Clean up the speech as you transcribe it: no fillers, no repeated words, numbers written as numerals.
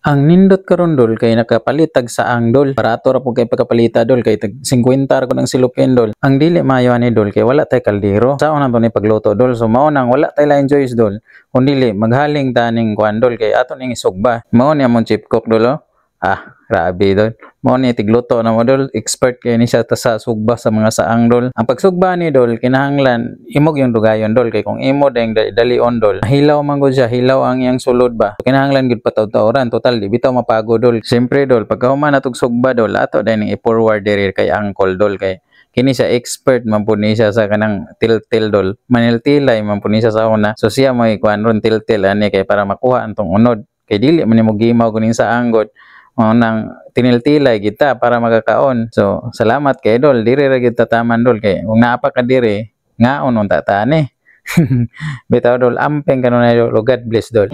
Ang nindot karon, dol, kay nakapalit tag saang, dol. Barato ra pud kay pagkapalita, dol, kay tag 50 ra kun ang silupin, dol. Ang dili maayo ani, dol, kay wala tay kaldero. Saon na to ni pagluto, dol? So mao nang wala tay lain choice, dol, kun dili maghaling ta ning kuan, dol, kay ato ning isugba. Mao ni among chief cook, dol, oh. Ah, grabe, dol. Mao ni tigluto na mo, dol. Expert kay ni siya ta sa sugba sa mga saang, dol. Ang pagsugba ni, dol, kinahanglan imog yung dugayon, dol, kay kung imo deng dalion, dol, hilaw man gud siya, hilaw ang iyang sulod ba. Kinahanglan gud patawtawran, total di bitaw mapago, dol. Siyempre, dol, pagkahuman natog sugba, dol, ato din i-forward diri kay uncle, dol, kay kini siya expert man pud ni siya sa kanang tiltil, dol. Maniltilay man pud ni siya sa una. So siya mo ikuan ron tiltil ani kay para makuha antong unod. Kay dili man nimo gimaw kuning sa anggod. Mao nang tiniltilay kita para makakaon. So, salamat kay dol. Diri ra gid tataman, dol, kay kung naa pa ka diri, ngaon unta ta ani. Bitaw, dol, amping kanunay, dol. God bless, dol.